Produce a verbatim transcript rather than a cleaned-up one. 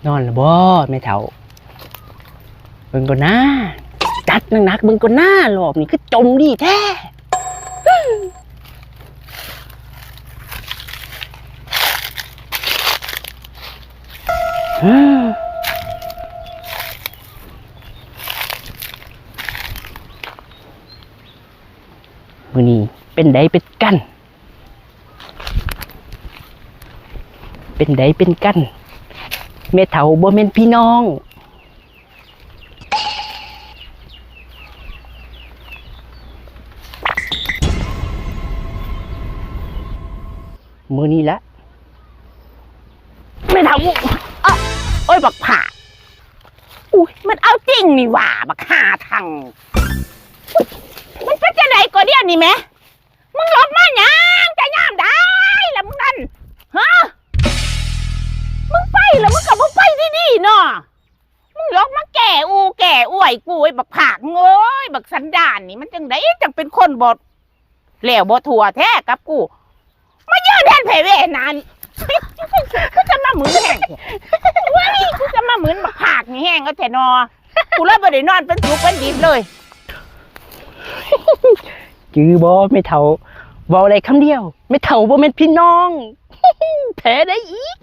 นอนละบ่แม่เฒ่า เบิ่งก่อนนะ จัดหนักๆเบิ่งก่อนนะ รอบนี้คือจมดีแท้ มื้อนี้เป็นใดเป็นกัน เป็นใดเป็นกัน แม่เฒ่าบ่แม่นพี่น้อง มื้อนี้ละ แม่เฒ่า เอ้อ โอ้ย บักผาก อุ้ย มันเอาจริงนี่หว่า บักห่าทัง มันเป็นจั่งใด๋ก็เดี๋ยวนี้แหม มึงหลบมาหยังแต่ยามใด๋ล่ะมึงนั่น ฮะ มึงไปแล้วมึงก็บ่ไปดีๆเนาะ มึงหลบมาแก้อู้แก้อวยกู ไอ้บักผาก เอ้ย บักสันดานนี่มันจั่งใด๋จั่งเป็นคนบ่แล้วบ่ทั่วแท้กับกู มายืนแทนไผเว้ยนั่น กูจะมาหมึนแฮงแท้ เว้ย กูจะมาหมึนบักผากนี่แฮงเอาแท้นอ กูเลยบ่ได้นอนเป็นสุขเป็นดิบเลย จื่อบ่แม่เฒ่า เว้าได้คำเดียว แม่เฒ่าบ่แม่นพี่น้อง แผลได้อีก